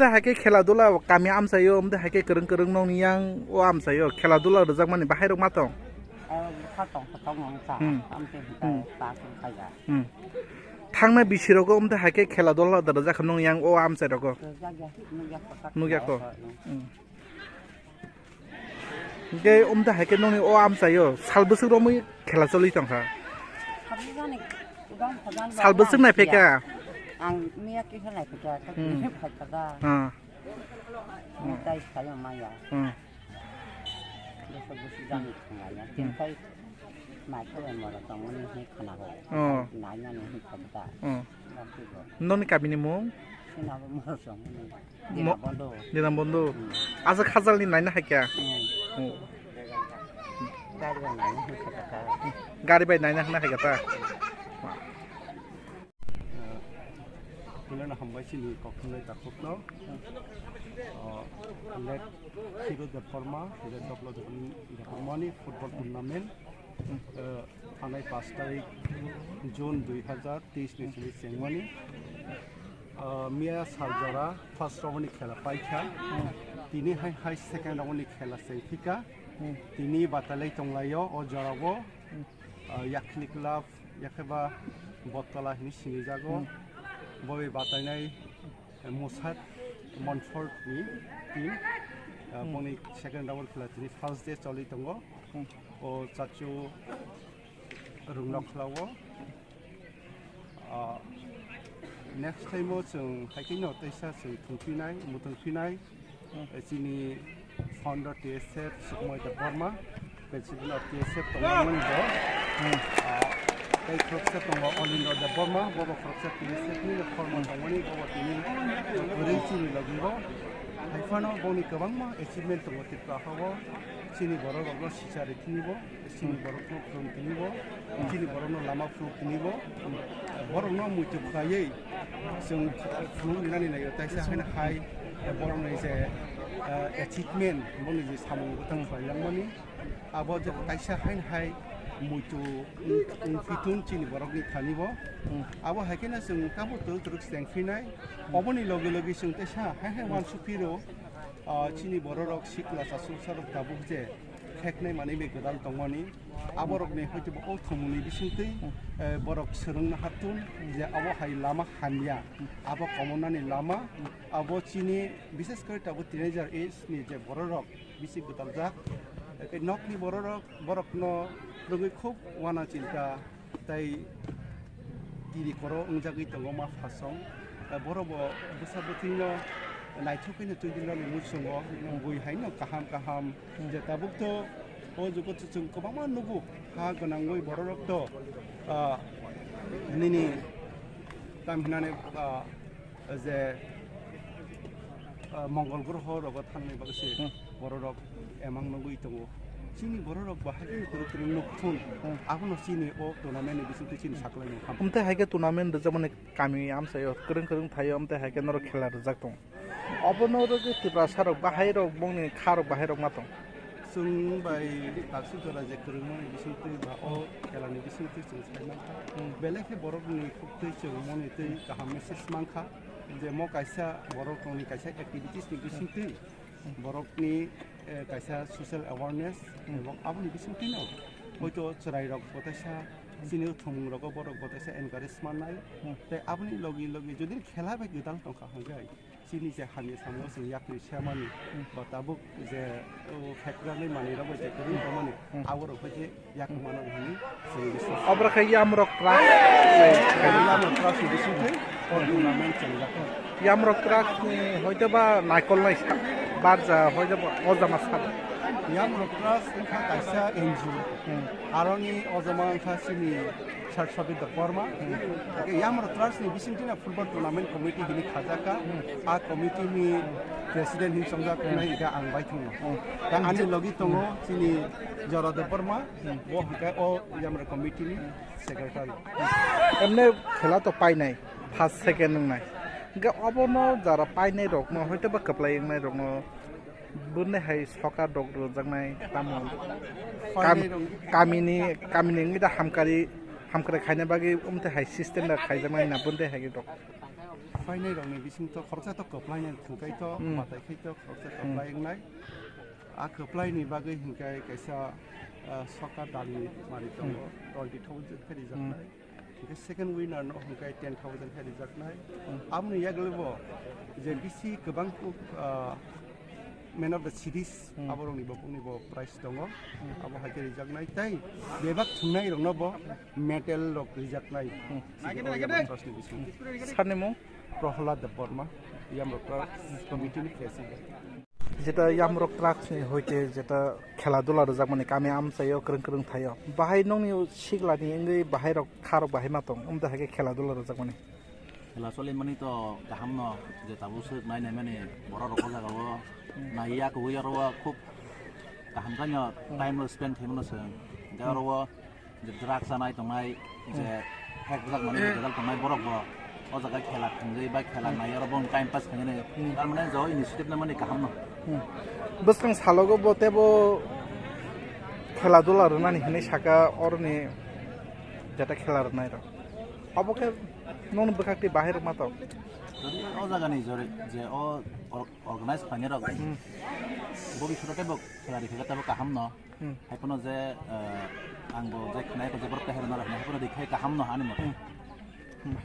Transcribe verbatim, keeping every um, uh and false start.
Tei hai khe khela dula kami amchaio, tei hai khe kwrwng kwrwng nokni yang o amchaio khela dula rwjakmani bahai rok ma tong? Eh, bwkha tong khe tong wng cha. Hmm. Amtwi hwnkhe Hmm. ta khe khaija. Hmm. Thangnai bisi rogo tei hai khe khela dula da rwjak kha nokni yang o amchai rogo? Rwjak ya, nukya kho, Nukya kho? Hmm. Hingke omta hai khe nokni o amchaio sal bwswk romwi khela choli tongkha. Sabjani, ugang khajani Sal bwswk nai pheka? Ang miya kisa nai pheka, Hmm. kisa phai pheka. Ah. Ang tai sayo maya. Hmm. Bwswk bwswk jani thangaya. Hmm. Tin kai nai khe mora tongmani hi khana ho. Oh. Nai nani hi pheka. Hmm. Nokni kamini mung? Sinabo mora tongmani. Dina Mo-, Bondo. Dina Bondo. Hmm. Asa khajalni naina hai kya? Hmm. Oh. Gari bai naina hai kya ta? Gari bai naina hai kya ta? Puilano hambai chini kok thumnai takhukno. Oh, let Hero Debbarma, let Debbarma ni football tournament. Eh, thanai pash tarik June dui hazar teis ni simi chengmani. Eh, miya saljora first round ni khela paikha. Tini hai hai second round ni khela chengphika. Tini batalai tonglaio o jorao. Eh, Yakhli Club, yakheba Bottola hini sinijago. Bobe batainai Musat Montfort ni team, ah, Hmm. boni second round khela tini first day choli tongo. Hmm. O chachu rungno khlao. Ah, next time o chwng haikhe no teisa chwng thungphinai, muthungphinai. Hmm. Eh, chini founder T S F Sukhmoy Debbarma. President of T S F tongmani bo. Hmm. Ah, tei khoroksa tongo Olindo Debbarma, bobo khoroksa T S F ni former tongmani, bobo tini kwrwi chini logi bo. Haiphano boni kwbangma achievement tongo Tripura hao. Chini borok rokno sichari tini bo, chini borokno phwrwng tini bo, chini borokno lama phwrwng tini bo. Borokno muitu khlaiwi chwng phwrwng rinani naio, taisa haino hai borokni je, ah, achievement, boni je samung bwtang khlailangmani. Abo je kaisa haino hai muitu wng-, wngphi thun chini borokni thani bo. Hmm. Abo hai kheno chwng tabuk twrwk twrwk chengphinai. Hmm. Oboni loge loge chwng teisa hai hai Hmm. uansukphiro, ah, chini bororok sikla chasuksa rok tabuk je kheknai manwi bai gwdal tongmani. Aborokni hoito bo o thwngmungni bisingtwi, Hmm. eh, borok swrwngna hattun je abo hai lama hamya. Abo komornani lama, abo chini bises kore tabuk teenager age ni je bororok bisi gwdaljak. Tei nokni bororok, borokno rwgwi khub uana chinta tei kiri koro wngjagwi tongo ma phasong. Borok bo bwsa bwtwino naithok khe no twi dinani muchungo bui haino kaham kaham je tabuk to o jugo chwng kwbangma nugo ha gwnangwi bororok to, ah, nini tam hinani, ah, je, ah, Mongol groho rogo thangni bagwi se Hmm. bororok emang nugwi tongo. Chini bororok bahai khe kwrwng kwrwng nuk thun. Hmm. Abono chini o tournament ni bisingtwi chini saklai mung kha. Amtwi hai khe tournament rwjakmani kami amchaio kwrwng kwrwng thaio, amtwi hai khe norok khela rwjak tongo. Obono rwgwi Tiprasa rok bahai rok bongni kha rok bahai rok ma tong. Chwng bai taksu jora je kwrwngmani bisingtwi ba o khelani bisingtwi chwng sai mankha. Hmm. Belai khe borokni khuktwi chwng moni twi kaham message mankha je mo kaisa borok tongni kaisa activities ni bisingtwi borokni, eh, kaisa social awareness Hmm. ebong aboni bisingtwino hoito chwrairok bo kaisa chini thwngmungrogo borok bo kaisa encourage mannai. Hmm. Tei aboni logi logi jodi khela bai gwdal tongkha hwnkhe chini je hamya samungo chwng yakni semani Hmm. ba tabuk je, o, phekrani manwirok bai je kwrwi tongmani Hmm. aborok bai je yakni mano hwnwi chwng biswas. Obra khe yamrok twrak Yamrok Trust ni bisingtwi o tournament chwngjak. Yamrok Trust ni hoito ba naikolnai sa-, barja hoito ba o jama sabo. Yamrok Trust wngkha kaisa N G O. Hmm. Aroni o jama wngkha chini Sir Sabir Debbarma. Hmm. Yamrok Trust ni bisingtwi no football tournament committee hini khajaka. Hmm. A committee ni president hini chongjak Hmm. nai hingkha ang bai thangno. Hmm. Da ani logi tongo chini Jora Debbarma. Hmm. Bo hingkha o Yamrok committee ni secretary. Emne khela to painai, first, second wngnai. Hingkhe obono jara painai rokno, hoito ba kwplai wngnai rokno, bwrwini hai sokar rok rwjaknai tamo. Painai Kam-, rok. Kamini, kamini wngwi da hamkari, hamkrai khaina bagwi umtwi hai system da khaijaknai na bwrwini hai rok. Phainai rokni bising to khoroksa to kwplainai thwngkai to, hmm, matai khai to khoroksa, hmm, kwplai wngnai. A kwplai ni bagwi hwnkhe kaisa, ah, sokar dalni mari tongo, hmm, twenty thousand khe rijaknai. Hmm. Hwnkhe second winner no hwnkhe ten thousand khe rijaknai. Hmm. Aboni yagulo bo je bisi kwbang, ah, man of the series, hmm, aborokni bo, boni bo prize tongo. Hmm. Abo hai khe rijaknai tei bebak thwngnai rokno bo medal rok rijaknai. Hmm. Sini o Yamrok Trust ni bisingo. Sir ni mung? Prohlad Debbarma, Yamrok Trust committee ni president. Jeta Yamrok Trust ni hoite jeta khela dula rwjakmani kami amchaio kwrwng kwrwng thaio. Bahai nongni siglani wngwi bahai rok kharok bahai ma tong, wngda hai khe khela dula rwjakmani. Khela solimani to kaham no, je tabuk swk nai nai mani borok rok o jaga o nai ya kwbui oro o khub kaham khe no time rok spend khaimano chwng. Hwnkhe oro o je drug chanai tongnai, je hek bwjak mani bwjajak tongnai borok bo o jaga khela thwngwi ba khela nai oro bo time pass khainani. Hmm. Tar mane jo initiative na mani kaham no. Hmm. Bwskang salogo bo tebo khela dula rwnani hinwi saka oroni jeta khela rwnai rok. Obo khe nokni bwkhak tei bahai rok ma tong. Jodi o jagani jori je o or-, organize khlainai rok, hmm, bo bisoro tei bo khela rikha tei bo kaham no. Hmm. Hai phano je, eh, ang bo je khnai ko je borok kaham no rok hai phano rikhai kaham no ani mote. Hmm. Hmm.